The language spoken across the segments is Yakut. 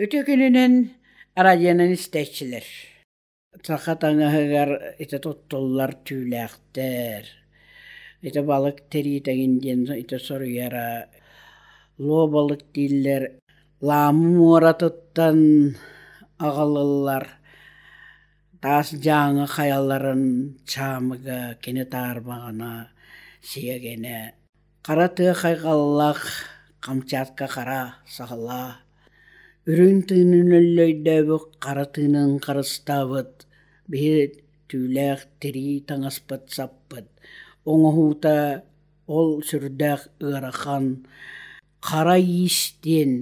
Үтүө күнүнэн радионан истээччилэр. Саха таҥаһыгар ити туттуллар түүлээхтэр, ити балык тириитэҥин диэн ити суруйара, луо балык дииллэр, Лаамы муоратыттан аҕалыллар таас дьааҥы хайаларын чаамыга кини таарбаҕана сиэгэнэ Хара тыа хайҕаллаах, Камчатка хара саҕалаа, Үрүҥ тыынын өллөйдөөбүт, хара тыынын харыстаабыт, биһи түүлээх тирии таҥаспыт саппыт, оҥоһуута ол сүрдээх ыарахан, хара иис диэн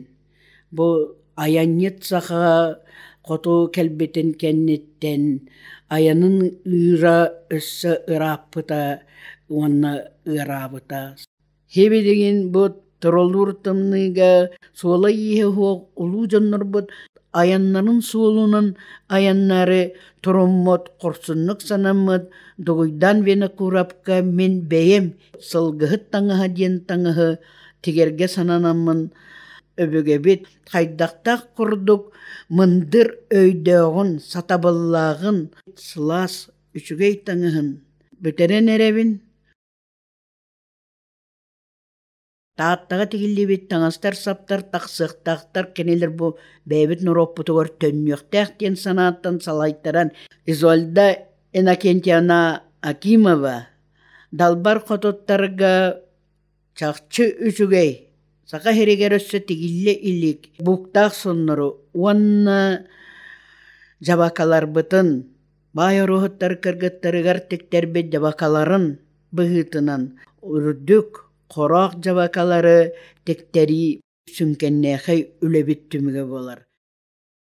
бу айанньыт саха хоту кэлбитин кэнниттэн айанын ыыра өссө ырааппыта уонна ыараабыта. Сибилигин бу торолуур тымныыга суола-ииһэ суох улуу дьоннорбут айаннарын суолунан айаннаары туруммут, хорсуннук санаммыт Дугуйдаан Винокуровка мин бэйэм сылгыһыт таҥаһа диэн таҥаһы тигэргэ сананаммын өбүгэбит хайдахтаах курдук мындыр өйдөөҕүн, сатабыллааҕын, сылаас үчүгэй таҥаһын бүтэрэн эрэбин. Тааттаҕа тигиллибит таҥастар-саптар тахсыахтаахтар, кинилэр бу бэйэбит норуоппутугар төннүөхтээх диэн санааттан салайтаран Изольда Иннокентьевна Акимова Далбар хотуттарга Чахчы үчүгэй, Саха сиригэр өссө тигиллэ илик бууктаах соннору уонна дьабакаларбытын баай оруоһуттар кыргыттарыгар тиктэрбит дьабакаларын быһыытынан үрдүк, хороох дьабакалары тиктэрии сүҥкэннээхэй үлэбит түмүгэ буолар.